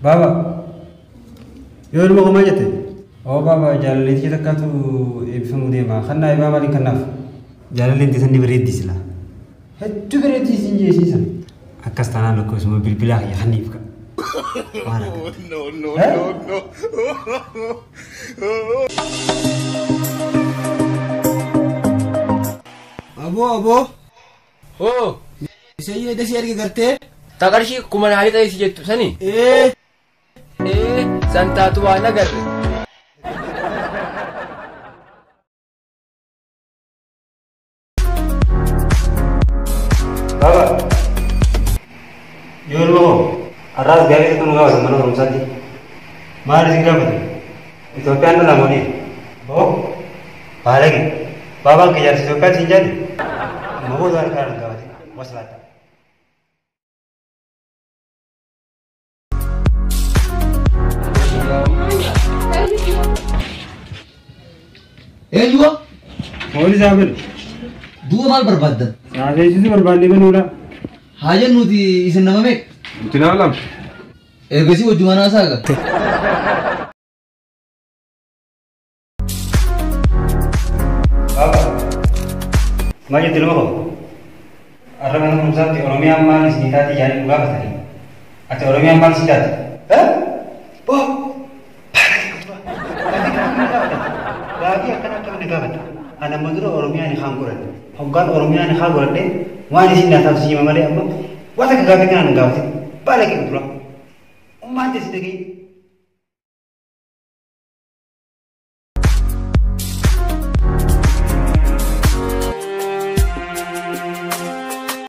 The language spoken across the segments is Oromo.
Baaba. Yoo ilma qomaa jette? Oo baaba jaalalleetii takkaatu eebbifamuu deema. Kannaa eebaa maaliin kannaaf? Jaalalleen teessan ni bareeddi sila. Hedduu bareeddi isin jeesiisan. Akkas taanaan lakkoofsuma bilbilaa kiyya kanniif ka. Waan akka. No, no, no, no. Aboo aboo. Oo. Isayyee dasii arge gartee. Ta qarshii 2000 ta'e si jettu sani? Ee. Ee san taatu waan agarre. Baaba. Yoo ilma koo har'aas gaarii tokko nu gaafatan mana barumsaatti. Maal isin gaafate? Itoophiyaan dhala moodii. Boo baalage. Baabaan kiyya jaarsa Itoophiyaatti hin jaali. Amma booda harkaan hin gaafate. Waslaata. Eenyuwa? Poolisaa bani. Duuba maal barbaaddan? Saafeessisuu barbaannee banuudha. Haa jennuuti isin nama meeqa? Nuti nama lama. Ergasii wajjumaan haasaa gaa. Baaba. Maal jette ilma koo? Har'a mana barumsaatti Oromiyaan maal isinii taati jedhanii nu gaafatanii. Ati Oromiyaan maal sii taati? Boo! Gaafii akkana akkamitti gaafata? Ani amma dura Oromiyaa ni kaan godhadhe. Hoggaan Oromiyaa ni kaan godhadhe waan isin naa taatu si hima malee amma waan akka gaafii kanaan hin gaafatin. Baala kee dura. Ummaan teessi dhaga'i.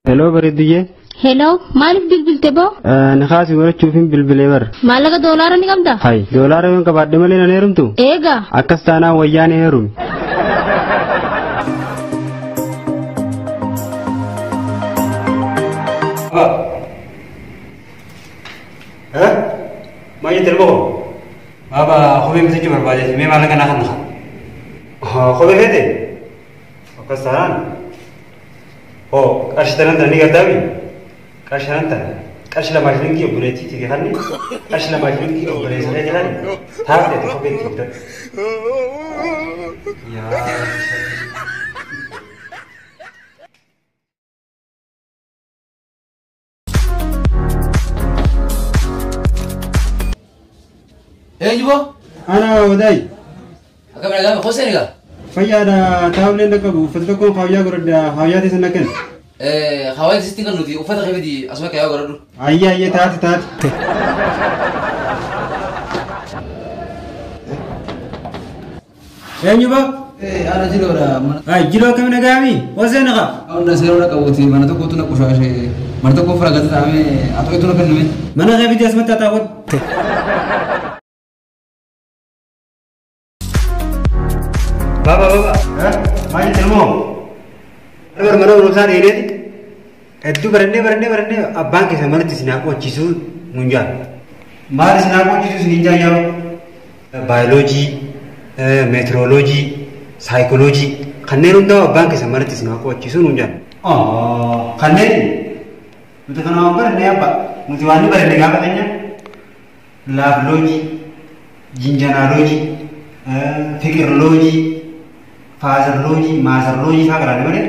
Hello bareeddiyyee. Hello, maaliif bilbilte boo? Nikaasi godhachuufin bilbilee bara. Maallaqa doolaara ni qabdaa? Hay, doolaara yoon qabaadhe malee nan heerumtu? Eegaa. Akkas taanaan wayyaa ni heerumi. Maal jette ilma koo? Baaba kophee bitachuu barbaadeeti. Mee maallaqa naa kenna. Kophee feete? Akkas taanaan. Hoo qarshii tanan tana ni gartaami? Qarshii tanan tana. Qarshii lamaa shilinkii obboleettii tike kanni. Qarshii lamaa shilinkii obboleessa keeti kanni. Taafte ati kophee itti bitadhu. Yaa Eenyu boo? Ana wadaay. Akkam nagaa Hoseen egaa? Fayyaadha taa'ullee hin qabu uffata tokkoon kaawayyaa godhadha kaawayyaa teessan na kenna. Kaawayyaa sitti kan nuti uffata kee fidi asuma kaawayyaa godhadhu. Ayyee ayyee taate taate. Eenyu boo? Ana jiloodha mana. Ay jiloo akkami nagaami? Hoseen egaa? Hunda seeroo na qabuuti mana tokkotu na qushaashee mana tokko fira gata taa'amee haa ta'u na kenname. Mana kee fidi asumatti haa taa'u. Baaba baaba. Maal jette ilmoo? Bar mana barumsaa dheedeeti. Hedduu barannee barannee barannee abbaan keessa manatti isin haa qo'achiisuu nuun jaa. Maal isin haa qo'achiisuu isin hin jaa yaa? Baayoloojii, meetirooloojii, saayikoloojii kanneen hundaa abbaan keessa manatti isin haa qo'achiisuu nuun jaa. Kanneen nuti kana waan barannee abbaa nuti waan ni baranne gaafa keenya laafloojii, jinjanaaloojii, fiqirloojii, faazarloojii, maazarloojii fa'aa qaraane malee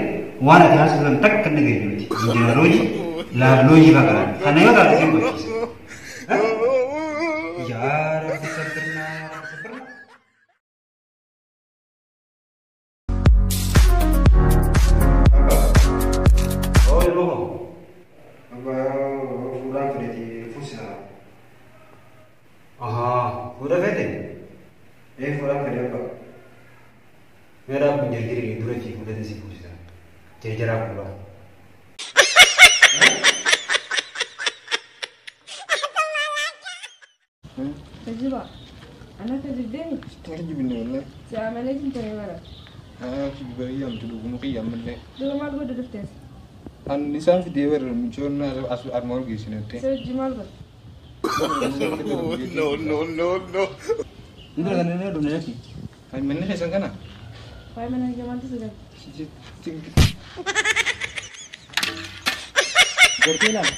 waan ati haasoftan takka hin dhageenye miti. Jinjanaaloojii, laafloojii fa'aa qaraane. Kana yoo taate isin qo'achiisa. Yaa Rabbi sabbirnaa yaa Rabbi sabbirnaa. Oo ilma koo. Abbaa fuudhaan fedheeti fuusisaa. Ahaa fuudha feete? Ee fuudhaan fedhe abbaa. Meeraa kun jarjaree dura fi fuudhate si fuusisa. Jarjaraa fuudhaa. Tajiba. Ana tajibdeeni? Tajibinne wallahi. Si amalee jintanii bara. Bariyyam dhuguma qiyyamallee. Duuba maal godhu dhuftees? An isaan fidee warra michoon as armaan geessinetti. Si hojii maal godhu? No, no, no, no. Intala kana inni dhumne jechi. Manni keessan kana? Waa'ee mana kiyya maaltu si galte? Gartee ilaala.